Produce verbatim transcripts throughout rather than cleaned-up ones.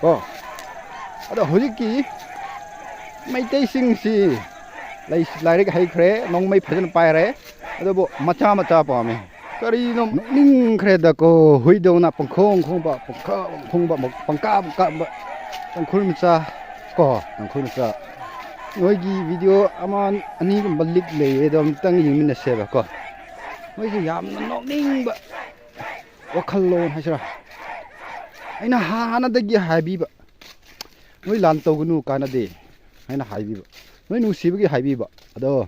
ꯀꯣ꯫ ꯑꯗꯣ ꯍꯧꯖꯤꯛꯀꯤ ꯃꯩꯇꯩꯁꯤꯡꯁꯤ ꯂꯩ-, ꯂꯥꯏꯔꯤꯛ ꯍꯩꯈ꯭ꯔꯦ, ꯅꯣꯡꯃꯩ ꯐꯖꯅ ꯄꯥꯏꯔꯦ, ꯑꯗꯨꯕꯨ ꯃꯆꯥ ꯃꯆꯥ ꯄꯥꯝꯃꯦ꯫ ꯀꯔꯤꯅꯣ ꯅꯣꯛꯅꯤꯡꯈ꯭ꯔꯦꯗꯀꯣ, ꯍꯨꯏꯗꯧꯅ ꯄꯪꯈꯣꯡ ꯈꯣꯡꯕ, ꯄꯪꯈꯥ ꯈꯣꯡꯕ, ꯄꯪꯀꯥ ꯀꯥꯕ ꯇꯥꯡꯈꯨꯜ ꯃꯆꯥ ꯀꯣ, ꯇꯥꯡꯈꯨꯜ ꯃꯆꯥ꯫ ꯅꯣꯏꯒꯤ ꯚꯤꯗꯤꯑꯣ ꯑꯃ ꯑꯅꯤꯒꯨꯝꯕ ꯂꯤꯛ ꯂꯩꯌꯦ, ꯑꯗꯣ ꯑꯝꯇꯪ ꯌꯦꯡꯃꯤꯟꯅꯁꯦꯕꯀꯣ꯫ ꯃꯣꯏꯁꯦ ꯌꯥꯝꯅ ꯅꯣꯛꯅꯤꯡꯕ ꯋꯥꯈꯜꯂꯣꯟ ꯍꯥꯏꯁꯤꯔꯥ, ꯑꯩꯅ ꯍꯥꯟꯅꯗꯒꯤ ꯍꯥꯏꯕꯤꯕ, "ꯅꯣꯏ ꯂꯥꯟ ꯇꯧꯒꯅꯨ, ꯀꯥꯟꯅꯗꯦ" ꯍꯥꯏꯅ ꯍꯥꯏꯕꯤꯕ, ꯅꯣꯏ ꯅꯨꯡꯁꯤꯕꯒꯤ ꯍꯥꯏꯕꯤꯕ꯫ ꯑꯗꯣ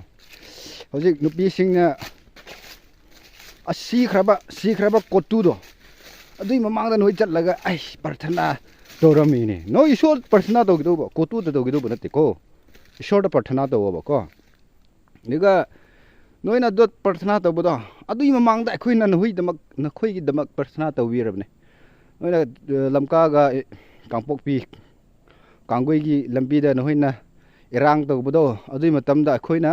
ꯍꯧꯖꯤꯛ ꯅꯨꯄꯤꯁꯤꯡꯅ ꯑꯁꯤꯈ꯭ꯔꯕ, ꯁꯤꯈ꯭ꯔꯕ ꯀꯣꯇꯨꯗꯣ, ꯑꯗꯨꯏ ꯃꯃꯥꯡꯗ ꯅꯣꯏ ꯆꯠꯂꯒ, "ꯑꯩ ꯄ꯭ꯔꯊꯅꯥ ꯇꯧꯔꯝꯃꯤꯅꯦ"꯫ ꯅꯣꯏ ꯏꯁꯣꯔ ꯄ꯭ꯔꯊꯅꯥ ꯇꯧꯒꯗꯧꯕ, ꯀꯣꯇꯨꯗ ꯇꯧꯒꯗꯧꯕ ꯅꯠꯇꯦꯀꯣ, ꯏꯁꯣꯔꯗ ꯄ꯭ꯔꯊꯅꯥ ꯇꯧꯋꯣꯕꯀꯣ꯫ ꯑꯗꯨꯒ ꯅꯣꯏꯅ ꯑꯗꯨ ꯄ꯭ꯔꯊꯅꯥ ꯇꯧꯕꯗꯣ, ꯑꯗꯨꯒꯤ ꯃꯃꯥꯡꯗ ꯑꯩꯈꯣꯏꯅ ꯅꯈꯣꯏꯒꯤꯗꯃꯛ, ꯅꯈꯣꯏꯒꯤꯗꯃꯛ ꯄ꯭ꯔꯊꯅꯥ ꯇꯧꯕꯤꯔꯕꯅꯦ꯫ ꯅꯣꯏꯅ, ꯑ, ꯂꯝꯀꯥꯒ, ꯑꯦ, ꯀꯥꯡꯄꯣꯛꯄꯤ, ꯀꯥꯡꯒꯨꯏꯒꯤ ꯂꯝꯕꯤꯗ ꯅꯈꯣꯏꯅ ꯏꯔꯥꯡ ꯇꯧꯕꯗꯣ, ꯑꯗꯨꯒꯤ ꯃꯇꯝꯗ ꯑꯩꯈꯣꯏꯅ,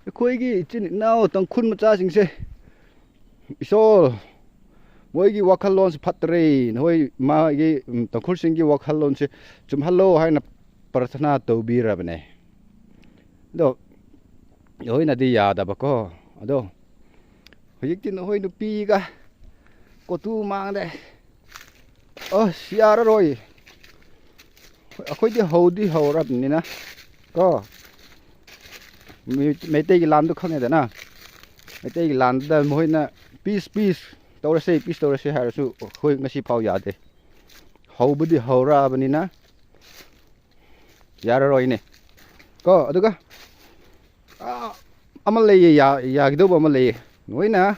ꯑꯩꯈꯣꯏꯒꯤ ꯏꯆꯤꯟ ꯏꯅꯥꯎ ꯇꯥꯡꯈꯨꯜ ꯃꯆꯥꯁꯤꯡꯁꯦ, "ꯏꯁꯣꯔ, ꯃꯣꯏꯒꯤ ꯋꯥꯈꯜꯂꯣꯟꯁꯦ ꯐꯠꯇ꯭ꯔꯦ, ꯅꯈꯣꯏ ꯃꯥꯒꯤ, ꯎꯝ, ꯇꯥꯡꯈꯨꯜꯁꯤꯡꯒꯤ ꯋꯥꯈꯜꯂꯣꯟꯁꯦ ꯆꯨꯝꯍꯜꯂꯣ" ꯍꯥꯏꯅ ꯄ꯭ꯔꯊꯅꯥ ꯇꯧꯕꯤꯔꯕꯅꯦ꯫ ꯑꯗꯣ ꯅꯈꯣꯏꯅꯗꯤ ꯌꯥꯗꯕꯀꯣ꯫ ꯑꯗꯣ ꯍꯧꯖꯤꯛꯇꯤ ꯅꯈꯣꯏ ꯅꯨꯄꯤꯒ ꯀꯣꯇꯨ ꯃꯥꯡꯗꯦ꯫ ꯑꯁ, ꯌꯥꯔꯔꯣꯏ꯫ ꯑꯩꯈꯣꯏꯗꯤ ꯍꯧꯗꯤ ꯍꯧꯔꯕꯅꯤꯅ ꯀꯣ, ꯃꯩ-, ꯃꯩꯇꯩꯒꯤ ꯂꯥꯟꯗꯣ ꯈꯪꯉꯦꯗꯅ, ꯃꯩꯇꯩꯒꯤ ꯂꯥꯟꯗꯨꯗ ꯃꯈꯣꯏꯅ "ꯄꯤꯁ, ꯄꯤꯁ ꯇꯧꯔꯁꯦ, ꯄꯤꯁ ꯇꯧꯔꯁꯦ" ꯍꯥꯏꯔꯁꯨ ꯑꯩꯈꯣꯏ ꯉꯁꯤ ꯐꯥꯎ ꯌꯥꯗꯦ꯫ ꯍꯧꯕꯗꯤ ꯍꯧꯔꯛꯑꯕꯅꯤꯅ ꯌꯥꯔꯔꯣꯏꯅꯦ ꯀꯣ꯫ ꯑꯗꯨꯒ, ꯑꯥ, ꯑꯃ ꯂꯩꯌꯦ, ꯌꯥ-, ꯌꯥꯒꯗꯧꯕ ꯑꯃ ꯂꯩꯌꯦ꯫ ꯅꯣꯏꯅ,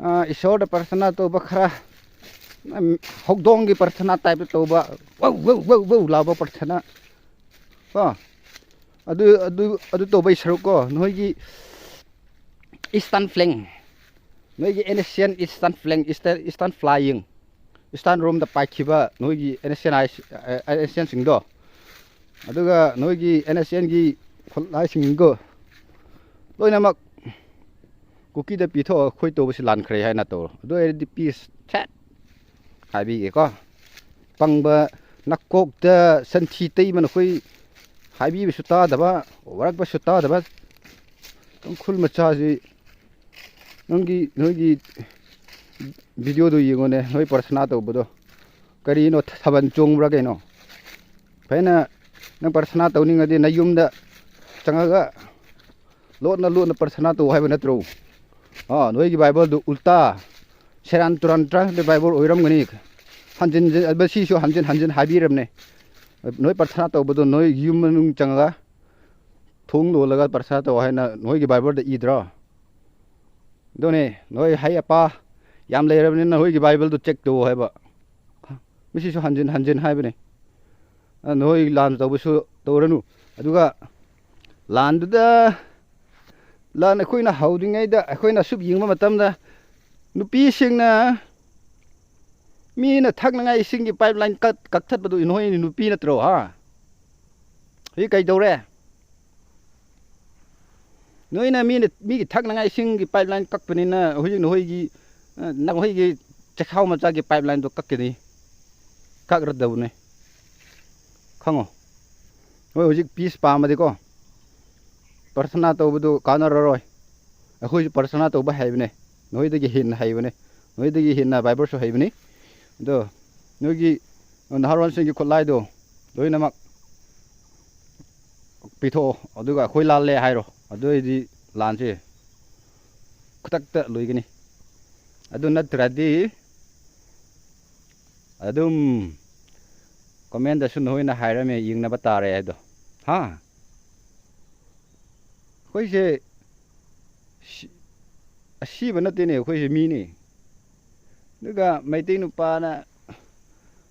ꯑꯥ, ꯏꯁꯣꯔꯗ ꯄ꯭ꯔꯊꯅꯥ ꯇꯧꯕ ꯈꯔ, ꯎꯝ, ꯍꯧꯗꯣꯡꯒꯤ ꯄ꯭ꯔꯊꯅꯥ ꯇꯥꯏꯞꯇ ꯇꯧꯕ, "ꯋꯧ, ꯋꯧ, ꯋꯧ, ꯋꯧ" ꯂꯥꯎꯕ ꯄ꯭ꯔꯊꯅꯥ ꯀꯣ꯫ ꯑꯗꯨ, ꯑꯗꯨ, ꯑꯗꯨ ꯇꯧꯕꯩ ꯁꯔꯨꯛ ꯀꯣ, ꯅꯣꯏꯒꯤ ꯏꯁꯇꯔꯟ ꯐ꯭ꯂꯦꯡ, ꯅꯣꯏꯒꯤ N S N eastern flank, easter-, eastern flying, eastern ꯔꯣꯝꯗ ꯄꯥꯏꯈꯤꯕ ꯅꯣꯏꯒꯤ N S N I-, A, N S ꯑꯦꯟꯁꯤꯡꯗꯣ, ꯑꯗꯨꯒ ꯅꯣꯏꯒꯤ ꯑꯦꯟ ꯑꯦꯁ ꯑꯦꯟꯒꯤ ꯈꯨꯠꯂꯥꯏꯁꯤꯡꯗꯣ ꯂꯣꯏꯅꯃꯛ ꯀꯨꯀꯤꯗ ꯄꯤꯊꯣꯛꯑꯒ ꯑꯩꯈꯣꯏ ꯇꯧꯕꯁꯤ ꯂꯥꯟꯈ꯭ꯔꯦ ꯍꯥꯏꯅ ꯇꯧꯔꯣ꯫ ꯑꯗꯨ ꯑꯣꯏꯔꯗꯤ ꯄꯤꯁ ꯊꯦꯠ ꯍꯥꯏꯕꯤꯒꯦꯀꯣ꯫ ꯄꯪꯕ, ꯅꯀꯣꯛꯇ ꯁꯟꯊꯤ ꯇꯩꯕ ꯅꯈꯣꯏ, ꯍꯥꯏꯕꯤꯕꯁꯨ ꯇꯥꯗꯕ, ꯋꯥꯔꯛꯄꯁꯨ ꯇꯥꯗꯕ ꯇꯥꯡꯈꯨꯜ ꯃꯆꯥꯁꯤ꯫ ꯅꯪꯒꯤ, ꯅꯣꯏꯒꯤ ꯚꯤꯗꯤꯑꯣꯗꯨ ꯌꯦꯡꯉꯨꯅꯦ, ꯅꯣꯏ ꯄ꯭ꯔꯊꯅꯥ ꯇꯧꯕꯗꯣ ꯀꯔꯤꯅꯣ? ꯊꯥꯕꯜ ꯆꯣꯡꯕ꯭ꯔꯥ ꯀꯩꯅꯣ? ꯐꯖꯅ ꯅꯪ ꯄ꯭ꯔꯊꯅꯥ ꯇꯧꯅꯤꯡꯉꯗꯤ ꯅꯌꯨꯝꯗ ꯆꯪꯉꯒ ꯂꯣꯟꯅ ꯂꯣꯟꯅ ꯄ꯭ꯔꯊꯅꯥ ꯇꯧ ꯍꯥꯏꯕ ꯅꯠꯇ꯭ꯔꯣ? ꯑꯥ, ꯅꯣꯏꯒꯤ ꯕꯥꯏꯕꯜꯗꯨ ꯎꯜꯇꯥ, ꯁꯦꯔꯥꯟ ꯇꯨꯔꯥꯟ ꯇ꯭ꯔꯥꯟꯁꯂꯦꯠ ꯕꯥꯏꯕꯜ ꯑꯣꯏꯔꯝꯒꯅꯤ꯫ ꯍꯟꯖꯤꯟ ꯍꯟꯖꯤꯟ, ꯃꯁꯤꯁꯨ ꯍꯟꯖꯤꯟ ꯍꯟꯖꯤꯟ ꯍꯥꯏꯕꯤꯔꯕꯅꯦ꯫ ꯅꯣꯏ ꯄ꯭ꯔꯊꯅꯥ ꯇꯧꯕꯗꯣ ꯅꯣꯏ ꯌꯨꯝ ꯃꯅꯨꯡ ꯆꯪꯉꯒ ꯊꯣꯡ ꯂꯣꯜꯂꯒ ꯄ꯭ꯔꯊꯅꯥ ꯇꯧ ꯍꯥꯏꯅ ꯅꯣꯏꯒꯤ ꯕꯥꯏꯕꯜꯗ ꯏꯗ꯭ꯔꯣ? ꯑꯗꯨꯅꯦ, ꯅꯣꯏ ꯍꯩ ꯑꯄꯥ ꯌꯥꯝ ꯂꯩꯔꯕꯅꯤꯅ ꯅꯣꯏꯒꯤ ꯕꯥꯏꯕꯜꯗꯨ ꯆꯦꯛ ꯇꯧ ꯍꯥꯏꯕ꯫ ꯃꯁꯤꯁꯨ ꯍꯟꯖꯤꯟ ꯍꯟꯖꯤꯟ ꯍꯥꯏꯕꯅꯦ꯫ ꯑ, ꯅꯣꯏ ꯂꯥꯟ ꯇꯧꯕꯁꯨ ꯇꯧꯔꯅꯨ꯫ ꯑꯗꯨꯒ ꯂꯥꯟꯗꯨꯗ, ꯂꯥꯟ ꯑꯩꯈꯣꯏꯅ ꯍꯧꯗ꯭ꯔꯤꯉꯩꯗ ꯑꯩꯈꯣꯏꯅ ꯁꯨꯝ ꯌꯦꯡꯕ ꯃꯇꯝꯗ ꯅꯨꯄꯤꯁꯤꯡꯅ ꯃꯤꯅ ꯊꯛꯅꯉꯥꯏ ꯏꯁꯤꯡꯒꯤ ꯄꯥꯏꯞ ꯂꯥꯏꯟ ꯀꯛ-, ꯀꯛꯊꯠꯄꯗꯨ ꯅꯣꯏ ꯅꯨꯄꯤ ꯅꯠꯇ꯭ꯔꯣ, ꯍꯥ? ꯍꯧꯖꯤꯛ ꯀꯩꯗꯧꯔꯦ? ꯅꯣꯏꯅ ꯃꯤꯅ, ꯃꯤꯒꯤ ꯊꯛꯅꯉꯥꯏ ꯏꯁꯤꯡꯒꯤ ꯄꯥꯏꯞ ꯂꯥꯏꯟ ꯀꯛꯄꯅꯤꯅ ꯍꯧꯖꯤꯛ ꯅꯈꯣꯏꯒꯤ, ꯑ, ꯅꯈꯣꯏꯒꯤ ꯆꯦꯈꯥꯎ ꯃꯆꯥꯒꯤ ꯄꯥꯏꯞ ꯂꯥꯏꯟꯗꯣ ꯀꯛꯀꯅꯤ, ꯀꯛꯂꯗꯧꯕꯅꯦ, ꯈꯪꯉꯣ꯫ ꯍꯣꯏ, ꯍꯧꯖꯤꯛ ꯄꯤꯁ ꯄꯥꯝꯃꯗꯤꯀꯣ, ꯄ꯭ꯔꯊꯅꯥ ꯇꯧꯕꯗꯨ ꯀꯥꯟꯅꯔꯔꯣꯏ꯫ ꯑꯩꯈꯣꯏꯁꯨ ꯄ꯭ꯔꯊꯅꯥ ꯇꯧꯕ ꯍꯩꯕꯅꯦ, ꯅꯣꯏꯗꯒꯤ ꯍꯦꯟꯅ ꯍꯩꯕꯅꯦ, ꯅꯣꯏꯗꯒꯤ ꯍꯦꯟꯅ ꯕꯥꯏꯕꯜꯁꯨ ꯍꯩꯕꯅꯤ꯫ ꯑꯗꯣ ꯅꯣꯏꯒꯤ ꯅꯍꯥꯔꯣꯟꯁꯤꯡꯒꯤ ꯈꯨꯠꯂꯥꯏꯗꯣ ꯂꯣꯏꯅꯃꯛ ꯄꯤꯊꯣꯛꯑꯣ, ꯑꯗꯨꯒ ꯑꯩꯈꯣꯏ ꯂꯥꯜꯂꯦ ꯍꯥꯏꯔꯣ, ꯑꯗꯨ ꯑꯣꯏꯔꯗꯤ ꯂꯥꯟꯁꯦ ꯈꯨꯗꯛꯇ ꯂꯣꯏꯒꯅꯤ꯫ ꯑꯗꯨ ꯅꯠꯇ꯭ꯔꯗꯤ ꯑꯗꯨꯝ ꯀꯣꯃꯦꯟꯗꯁꯨ ꯅꯈꯣꯏꯅ ꯍꯥꯏꯔꯝꯃꯦ, ꯌꯦꯡꯅꯕ ꯇꯥꯔꯦ ꯍꯥꯏꯗꯣ꯫ ꯍꯥ? ꯑꯩꯈꯣꯏꯁꯦ ꯁꯤ-, ꯑꯁꯤꯕ ꯅꯠꯇꯦꯅꯦ, ꯑꯩꯈꯣꯏꯁꯦ ꯃꯤꯅꯤ꯫ ꯑꯗꯨꯒ ꯃꯩꯇꯩ ꯅꯨꯄꯥꯅ,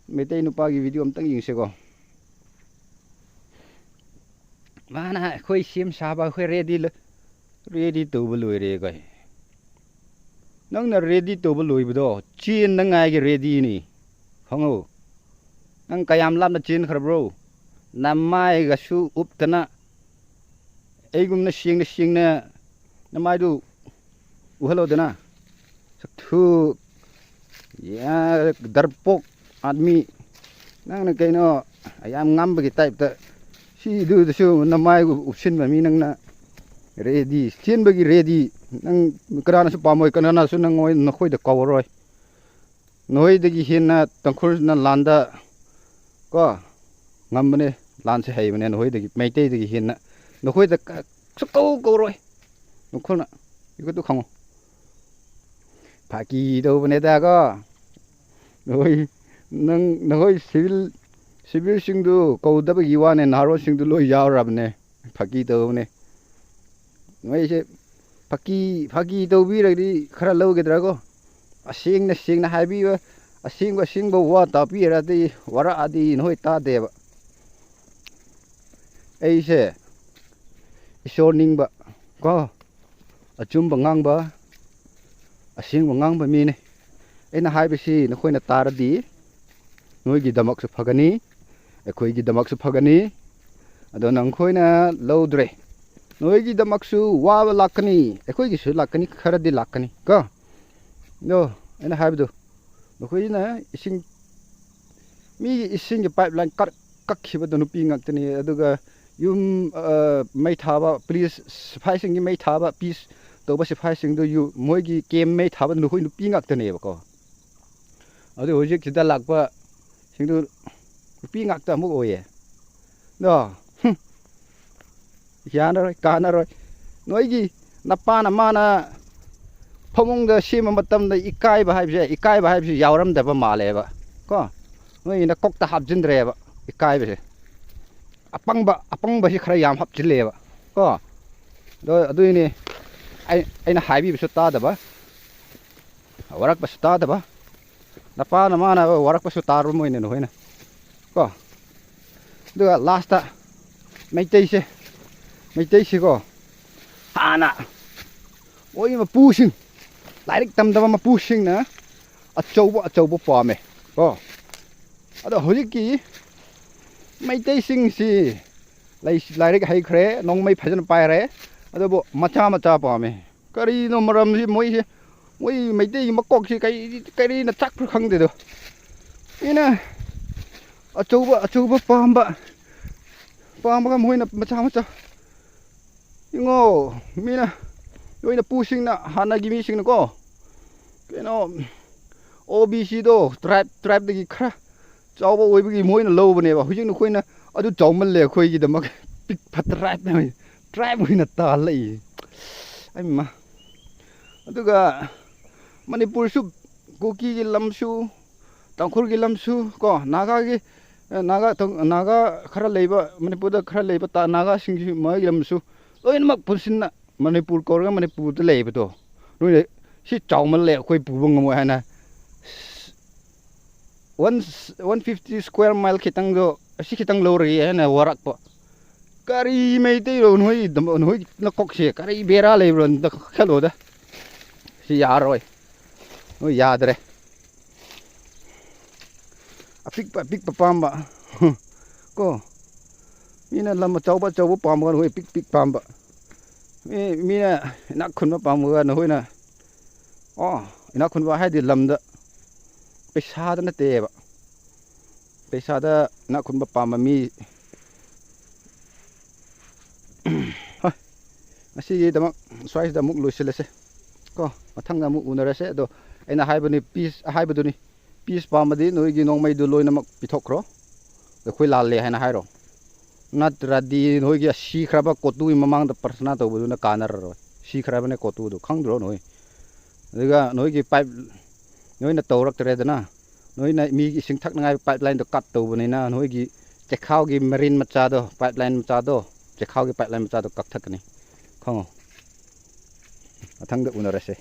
ꯃꯩꯇꯩ ꯅꯨꯄꯥꯒꯤ ꯚꯤꯗꯤꯑꯣ ꯑꯝꯇꯪ ꯌꯦꯡꯁꯤꯀꯣ꯫ ꯃꯥꯅ ꯑꯩꯈꯣꯏ ꯁꯦꯝ ꯁꯥꯕ, ꯑꯩꯈꯣꯏ ꯔꯦꯗꯤ ꯂ-, ꯔꯦꯗꯤ ꯇꯧꯕ ꯂꯣꯏꯔꯦ ꯀꯥꯏ꯫ ꯅꯪꯅ ꯔꯦꯗꯤ ꯇꯧꯕ ꯂꯣꯏꯕꯗꯣ ꯆꯦꯟꯅꯉꯥꯏꯒꯤ ꯔꯦꯗꯤꯅꯤ, ꯈꯪꯉꯨ꯫ ꯅꯪ ꯀꯌꯥꯝ ꯂꯥꯞꯅ ꯆꯦꯟꯈ꯭ꯔꯕ꯭ꯔꯣ? ꯅꯃꯥꯏꯒꯁꯨ ꯎꯞꯇꯅ, ꯑꯩꯒꯨꯝꯅ ꯁꯦꯡꯅ ꯁꯦꯡꯅ ꯅꯃꯥꯏꯗꯨ ꯎꯍꯜꯂꯣꯗꯅ꯫ ꯁꯛꯊꯨ, ꯌꯥ, ꯗꯔꯄꯣꯛ ꯑꯥꯗꯃꯤ꯫ ꯅꯪꯅ ꯀꯩꯅꯣ ꯌꯥꯝ ꯉꯝꯕꯒꯤ ꯇꯥꯏꯞꯇ ꯁꯤꯗꯨꯗꯁꯨ ꯅꯃꯥꯏ ꯎꯞꯁꯤꯟꯕ ꯃꯤ ꯅꯪꯅ ꯔꯦꯗꯤ, ꯆꯦꯟꯕꯒꯤ ꯔꯦꯗꯤ꯫ ꯅꯪ ꯀꯅꯥꯅꯁꯨ ꯄꯥꯝꯃꯣꯏ, ꯀꯅꯥꯅꯁꯨ ꯅꯪꯉꯣꯏ, ꯅꯈꯣꯏꯗ ꯀꯧꯔꯔꯣꯏ꯫ ꯅꯈꯣꯏꯗꯒꯤ ꯍꯦꯟꯅ ꯇꯥꯡꯈꯨꯜꯅ ꯂꯥꯟꯗ ꯀꯣ ꯉꯝꯕꯅꯦ, ꯂꯥꯟꯁꯦ ꯍꯩꯕꯅꯦ ꯅꯈꯣꯏꯗꯒꯤ, ꯃꯩꯇꯩꯗꯒꯤ ꯍꯦꯟꯅ꯫ ꯅꯈꯣꯏꯗ ꯀ-, ꯁꯨꯛꯀꯧ ꯀꯧꯔꯣꯏ ꯇꯥꯡꯈꯨꯜꯅ꯫ ꯏꯈꯠꯇꯨ ꯈꯪꯉꯨ꯫ ꯐꯥꯀꯤ ꯇꯧꯕꯅꯦꯗ ꯀꯣ꯫ ꯅꯈꯣꯏ, ꯅꯪ, ꯅꯈꯣꯏ ꯁꯤꯚꯤꯜ, ꯁꯤꯚꯤꯜꯁꯤꯡꯗꯨ ꯀꯧꯗꯕꯒꯤ ꯋꯥꯅꯦ, ꯅꯍꯥꯔꯣꯜꯁꯤꯡꯗꯨ ꯂꯣꯏ ꯌꯥꯎꯔꯕꯅꯦ꯫ ꯐꯥꯀꯤ ꯇꯧꯕꯅꯦ꯫ ꯅꯣꯏꯁꯦ ꯐꯥꯀꯤ, ꯐꯥꯀꯤ ꯇꯧꯕꯤꯔꯗꯤ ꯈꯔ ꯂꯧꯒꯗ꯭ꯔꯥꯀꯣ? ꯑꯁꯦꯡꯅ ꯁꯦꯡꯅ ꯍꯥꯏꯕꯤꯕ, ꯑꯁꯦꯡꯕ ꯑꯁꯦꯡꯕ ꯋꯥ ꯇꯥꯛꯄꯤꯔꯗꯤ, ꯋꯥꯔꯛꯑꯗꯤ ꯅꯈꯣꯏ ꯇꯥꯗꯦꯕ꯫ ꯑꯩꯁꯦ ꯏꯁꯣꯔ ꯅꯤꯡꯕ ꯀꯣ, ꯑꯆꯨꯝꯕ ꯉꯥꯡꯕ, ꯑꯁꯦꯡꯕ ꯉꯥꯡꯕ ꯃꯤꯅꯤ꯫ ꯑꯩꯅ ꯍꯥꯏꯕꯁꯤ ꯅꯈꯣꯏꯅ ꯇꯥꯔꯗꯤ ꯅꯣꯏꯒꯤꯗꯃꯛꯁꯨ ꯐꯒꯅꯤ, ꯑꯩꯈꯣꯏꯒꯤꯗꯃꯛꯁꯨ ꯐꯒꯅꯤ꯫ ꯑꯗꯣ ꯅꯈꯣꯏꯅ ꯂꯧꯗ꯭ꯔꯦ, ꯅꯣꯏꯒꯤꯗꯃꯛꯁꯨ ꯋꯥꯕ ꯂꯥꯛꯀꯅꯤ, ꯑꯩꯈꯣꯏꯒꯤꯁꯨ ꯂꯥꯛꯀꯅꯤ, ꯈꯔꯗꯤ ꯂꯥꯛꯀꯅꯤ ꯀꯣ꯫ ꯑꯗꯣ ꯑꯩꯅ ꯍꯥꯏꯕꯗꯣ, ꯅꯈꯣꯏꯅ ꯏꯁꯤꯡ, ꯃꯤꯒꯤ ꯏꯁꯤꯡꯒꯤ ꯄꯥꯏꯞ ꯂꯥꯏꯟ ꯀꯛ-, ꯀꯛꯈꯤꯕꯗꯣ ꯅꯨꯄꯤ ꯉꯥꯛꯇꯅꯤ꯫ ꯑꯗꯨꯒ ꯌꯨꯝ, ꯑ, ꯃꯩ ꯊꯥꯕ, ꯄꯨꯂꯤꯁ ꯁꯤꯐꯥꯏꯁꯤꯡꯒꯤ ꯃꯩ ꯊꯥꯕ, ꯄꯤꯁ ꯇꯧꯕ ꯁꯤꯐꯥꯏꯁꯤꯡꯗꯨ ꯌꯨ-, ꯃꯣꯏꯒꯤ ꯀꯦꯝ ꯃꯩ ꯊꯥꯕ ꯅꯈꯣꯏ ꯅꯨꯄꯤ ꯉꯥꯛꯇꯅꯦꯕꯀꯣ꯫ ꯑꯗꯨ ꯍꯧꯖꯤꯛꯁꯤꯗ ꯂꯥꯛꯄꯁꯤꯡꯗꯨ ꯅꯨꯄꯤ ꯉꯥꯛꯇ ꯑꯃꯨꯛ ꯑꯣꯏꯌꯦ꯫ ꯑꯗꯣ, ꯍꯨꯝ, ꯌꯥꯅꯔꯣꯏ, ꯀꯥꯟꯅꯔꯣꯏ꯫ ꯅꯣꯏꯒꯤ ꯅꯄꯥꯅ ꯃꯥꯅ ꯐꯃꯨꯡꯗ ꯁꯦꯝꯕ ꯃꯇꯝꯗ ꯏꯀꯥꯏꯕ ꯍꯥꯏꯕꯁꯦ, ꯏꯀꯥꯏꯕ ꯍꯥꯏꯕꯁꯤ ꯌꯥꯎꯔꯝꯗꯕ ꯃꯥꯜꯂꯦꯕ ꯀꯣ꯫ ꯅꯣꯏꯒꯤ ꯅꯀꯣꯛꯇ ꯍꯥꯞꯆꯤꯟꯗ꯭ꯔꯦꯕ ꯏꯀꯥꯏꯕꯁꯦ꯫ ꯑꯄꯪꯕ, ꯑꯄꯪꯕꯁꯤ ꯈꯔ ꯌꯥꯝ ꯍꯥꯞꯆꯤꯜꯂꯦꯕ ꯀꯣ꯫ ꯑꯗꯣ ꯑꯗꯨꯏꯅꯦ ꯑꯩ, ꯑꯩꯅ ꯍꯥꯏꯕꯤꯕꯁꯨ ꯇꯥꯗꯕ, ꯋꯥꯔꯛꯄꯁꯨ ꯇꯥꯗꯕ, ꯅꯄꯥꯅ ꯃꯥꯅ ꯋꯥꯔꯛꯄꯁꯨ ꯇꯥꯔꯝꯃꯣꯏꯅꯦ ꯅꯈꯣꯏꯅ ꯀꯣ꯫ ꯑꯗꯨꯒ ꯂꯥꯁꯇ ꯃꯩꯇꯩꯁꯦ, ꯃꯩꯇꯩꯁꯤꯀꯣ, ꯍꯥꯟꯅ ꯃꯣꯏ ꯃꯄꯨꯁꯤꯡ, ꯂꯥꯏꯔꯤꯛ ꯇꯝꯗꯕ ꯃꯄꯨꯁꯤꯡꯅ ꯑꯆꯧꯕ ꯑꯆꯧꯕ ꯄꯥꯝꯃꯦ ꯀꯣ꯫ ꯑꯗꯣ ꯍꯧꯖꯤꯛꯀꯤ ꯃꯩꯇꯩꯁꯤꯡꯁꯤ ꯂꯩ-, ꯂꯥꯏꯔꯤꯛ ꯍꯩꯈ꯭ꯔꯦ, ꯅꯣꯡꯃꯩ ꯐꯖꯅ ꯄꯥꯏꯔꯦ, ꯑꯗꯨꯕꯨ ꯃꯆꯥ ꯃꯆꯥ ꯄꯥꯝꯃꯦ꯫ ꯀꯔꯤꯅꯣ ꯃꯔꯝꯁꯤ? ꯃꯣꯏꯁꯦ, ꯃꯣꯏ ꯃꯩꯇꯩꯒꯤ ꯃꯀꯣꯛꯁꯤ ꯀꯔꯤ, ꯀꯔꯤꯅ ꯆꯥꯛꯄ꯭ꯔꯥ ꯈꯪꯗꯦꯗꯣ꯫ ꯑꯩꯅ ꯑꯆꯧꯕ ꯑꯆꯧꯕ ꯄꯥꯝꯕ, ꯄꯥꯝꯕꯒ ꯃꯈꯣꯏꯅ ꯃꯆꯥ ꯃꯆꯥ꯫ ꯌꯦꯡꯉꯣ, ꯃꯤꯅ, ꯅꯣꯏꯅ ꯄꯨꯁꯤꯡꯅ, ꯍꯥꯟꯅꯒꯤ ꯃꯤꯁꯤꯡꯅꯀꯣ, ꯀꯩꯅꯣ, ꯑꯣ ꯕꯤ ꯁꯤꯗꯣ ꯇ꯭ꯔꯥꯏꯕ, ꯇ꯭ꯔꯥꯏꯕꯇꯒꯤ ꯈꯔ ꯆꯥꯎꯕ ꯑꯣꯏꯕꯒꯤ ꯃꯣꯏꯅ ꯂꯧꯕꯅꯦꯕ꯫ ꯍꯧꯖꯤꯛ ꯅꯈꯣꯏꯅ ꯑꯗꯨ ꯆꯥꯎꯃꯜꯂꯦ ꯑꯩꯈꯣꯏꯒꯤꯗꯃꯛ꯫ ꯄꯤꯛꯄ ꯇ꯭ꯔꯥꯏꯕꯅ, ꯇ꯭ꯔꯥꯏꯕ ꯑꯣꯏꯅ ꯇꯥꯜꯂꯛꯏ꯫ ꯑꯩꯃ꯫ ꯑꯗꯨꯒ ꯃꯅꯤꯄꯨꯔꯁꯨ, ꯀꯨꯀꯤꯒꯤ ꯂꯝꯁꯨ, ꯇꯥꯡꯈꯨꯜꯒꯤ ꯂꯝꯁꯨ ꯀꯣ, ꯅꯥꯒꯥꯒꯤ, ꯑ, ꯅꯥꯒꯥ ꯇꯪ-, ꯅꯥꯒꯥ ꯈꯔ ꯂꯩꯕ, ꯃꯅꯤꯄꯨꯔꯗ ꯈꯔ ꯂꯩꯕ ꯇ-, ꯅꯥꯒꯥꯁꯤꯡꯒꯤ ꯃꯣꯏꯒꯤ ꯂꯝꯁꯨ ꯂꯣꯏꯅꯃꯛ ꯄꯨꯟꯁꯤꯟꯅ ꯃꯅꯤꯄꯨꯔ ꯀꯧꯔꯒ ꯃꯅꯤꯄꯨꯔꯗ ꯂꯩꯕꯗꯣ꯫ ꯅꯣꯏꯅ ꯁꯤ ꯆꯥꯎꯃꯜꯂꯦ, ꯑꯩꯈꯣꯏ ꯄꯨꯕ ꯉꯝꯃꯣꯏ ꯍꯥꯏꯅ one, one fifty square mile ꯈꯤꯇꯪꯗꯣ, ꯑꯁꯤ ꯈꯤꯇꯪ ꯂꯧꯔꯒꯦ ꯍꯥꯏꯅ ꯋꯥꯔꯛꯄ꯫ ꯀꯔꯤ ꯃꯩꯇꯩꯔꯣ ꯅꯣꯏ, ꯅꯣꯏ ꯅꯀꯣꯛꯁꯦ? ꯀꯔꯤ ꯕꯦꯔꯥ ꯂꯩꯕ꯭ꯔꯣ? ꯑꯝꯇ ꯀꯛꯊꯠꯂꯣꯗ꯫ ꯁꯤ ꯌꯥꯔꯔꯣꯏ꯫ ꯅꯣꯏ ꯌꯥꯗ꯭ꯔꯦ꯫ ꯑꯄꯤꯛꯄ ꯑꯄꯤꯛꯄ ꯄꯥꯝꯕ꯫ ꯀꯣ? ꯃꯤꯅ ꯂꯝ ꯑꯆꯧꯕ ꯑꯆꯧꯕ ꯄꯥꯝꯕꯒ ꯅꯈꯣꯏ ꯄꯤꯛ ꯄꯤꯛ ꯄꯥꯝꯕ꯫ ꯃꯤ, ꯃꯤꯅ ꯏꯅꯥꯛ ꯈꯨꯟꯕ ꯄꯥꯝꯕꯒ ꯅꯈꯣꯏꯅ, ꯑꯣ, ꯏꯅꯥꯛ ꯈꯨꯟꯕ ꯍꯥꯏꯗꯤ ꯂꯝꯗ, ꯄꯩꯁꯥꯗ ꯅꯠꯇꯦꯕ꯫ ꯄꯩꯁꯥꯗ ꯏꯅꯥꯛ ꯈꯨꯟꯕ ꯄꯥꯝꯕ ꯃꯤ꯫ ꯍꯣꯏ, ꯉꯁꯤꯒꯤꯗꯃꯛ ꯁ꯭ꯋꯥꯏꯁꯤꯗ ꯑꯃꯨꯛ ꯂꯣꯏꯁꯤꯜꯂꯁꯦ ꯀꯣ꯫ ꯃꯊꯪꯗ ꯑꯃꯨꯛ ꯎꯅꯔꯁꯦ꯫ ꯑꯗꯣ ꯑꯩꯅ ꯍꯥꯏꯕꯅꯤ, ꯄꯤꯁ ꯍꯥꯏꯕꯗꯨꯅꯤ, ꯄꯤꯁ ꯄꯥꯝꯕꯗꯤ ꯅꯣꯏꯒꯤ ꯅꯣꯡꯃꯩꯗꯨ ꯂꯣꯏꯅꯃꯛ ꯄꯤꯊꯣꯛꯈ꯭ꯔꯣ꯫ ꯑꯩꯈꯣꯏ ꯂꯥꯜꯂꯦ ꯍꯥꯏꯅ ꯍꯥꯏꯔꯣ꯫ ꯅꯠꯇ꯭ꯔꯗꯤ ꯅꯣꯏꯒꯤ ꯁꯤꯈ꯭ꯔꯕ ꯀꯣꯇꯨꯒꯤ ꯃꯃꯥꯡꯗ ꯄ꯭ꯔꯊꯅꯥ ꯇꯧꯕꯗꯨꯅ ꯀꯥꯟꯅꯔꯔꯣꯏ꯫ ꯁꯤꯈ꯭ꯔꯕꯅꯦ ꯀꯣꯇꯨꯗꯣ, ꯈꯪꯗ꯭ꯔꯣ ꯅꯣꯏ? ꯑꯗꯨꯒ ꯅꯣꯏꯒꯤ ꯄꯥꯏꯞ ꯅꯣꯏꯅ ꯇꯧꯔꯛꯇ꯭ꯔꯦꯗꯅ, ꯅꯣꯏꯅ ꯃꯤꯒꯤ ꯏꯁꯤꯡ ꯊꯛꯅꯉꯥꯏ ꯄꯥꯏꯞ ꯂꯥꯏꯟꯗꯣ ꯀꯠ ꯇꯧꯕꯅꯤꯅ, ꯅꯣꯏꯒꯤ ꯆꯦꯈꯥꯎꯒꯤ ꯃꯔꯤꯟ ꯃꯆꯥꯗꯣ, ꯄꯥꯏꯞ ꯂꯥꯏꯟ ꯃꯆꯥꯗꯣ, ꯆꯦꯈꯥꯎꯒꯤ ꯄꯥꯏꯞ ꯂꯥꯏꯟ ꯃꯆꯥꯗꯣ ꯀꯛꯊꯠꯀꯅꯤ꯫ ꯈꯪꯉꯣ꯫ ꯃꯊꯪꯗ ꯎꯅꯔꯁꯦ꯫